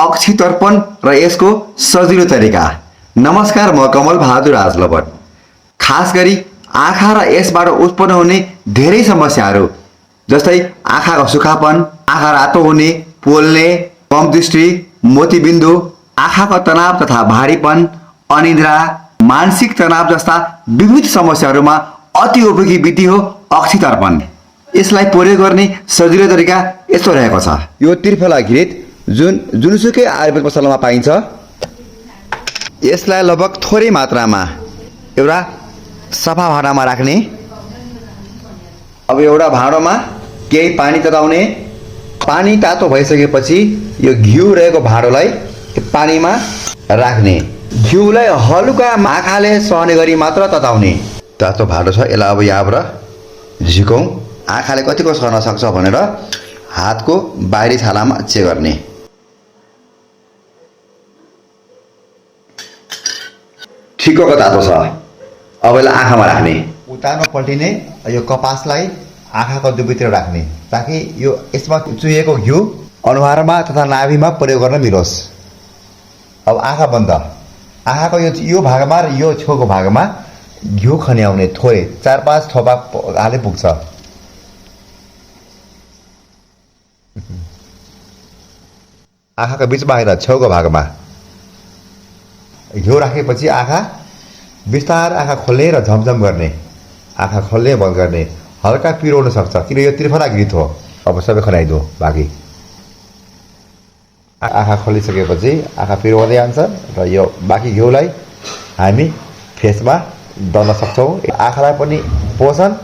अक्षितर्पण र यसको सजिलो तरिका। नमस्कार, म कमल बहादुर आजलपट। खास गरी आँखा र यसबाट उत्पन्न हुने धेरै समस्याहरू जस्तै आँखाको सुक्खापन, आँखा रातो हुने, पोल्ने, कम दृष्टि, मोतीबिन्दु, आँखाको तनाव तथा भारीपन, अनिद्रा, मानसिक तनाव जस्ता विविध समस्याहरूमा अति उपयोगी विधि हो अक्षितर्पण। यसलाई प्रयोग गर्ने सजिलो तरिका यस्तो रहेको छ। यो त्रिफला घृत जुन जुनसुकै आयुर्वेद पसलमा पाइन्छ, यसलाई लगभग थोरै मात्रामा एउटा सफा भाँडामा राख्ने। अब एउटा भाँडोमा केही पानी तताउने। पानी तातो भइसकेपछि यो घिउ रहेको भाँडोलाई पानीमा राख्ने। घिउलाई हलुका आँखाले सहने गरी मात्र तताउने। तातो भाँडो छ, यसलाई अब यहाँबाट झिकौँ। आँखाले कतिको सहन सक्छ भनेर हातको बाहिरी छालामा चेक गर्ने। ठिकको तातो छ। अब यसलाई आँखामा राख्ने। उतारमा पल्टिने। यो कपासलाई आँखाको दुवैतिर राख्ने ताकि यो यसमा चुहिएको घिउ अनुहारमा तथा नाभिमा प्रयोग गर्न मिलोस्। अब आँखा बन्द। आँखाको यो भागमा र यो छेउको भागमा घिउ खन्याउने थोरै 4-5 थोपा हाले पुग्छ। आँखाको बिचमा होइन, छेउको भागमा घिउ राखेपछि आँखा बिस्तार आँखा खोल्ने र झमझम गर्ने। आँखा खोल्ने बन्द गर्ने। हल्का पिरो हुन सक्छ किन यो त्रिफला घृत हो। अब सबै खनाइदियो। बाँकी आँखा खोलिसकेपछि आँखा पिरो हुँदै जान्छ र यो बाँकी घिउलाई हामी फेसमा दल्न सक्छौँ। आँखालाई पनि पोषण,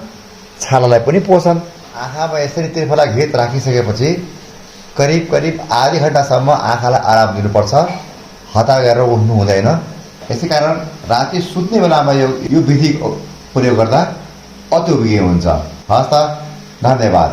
छालालाई पनि पोषण। आँखामा यसरी त्रिफला घृत राखिसकेपछि करिब आधी घन्टासम्म आँखालाई आराम दिनुपर्छ। हतार गरेर उठ्नु हुँदैन। यसै कारण राति सुत्ने बेलामा यो विधि प्रयोग गर्दा अति उपयोगी हुन्छ। हस् त, धन्यवाद।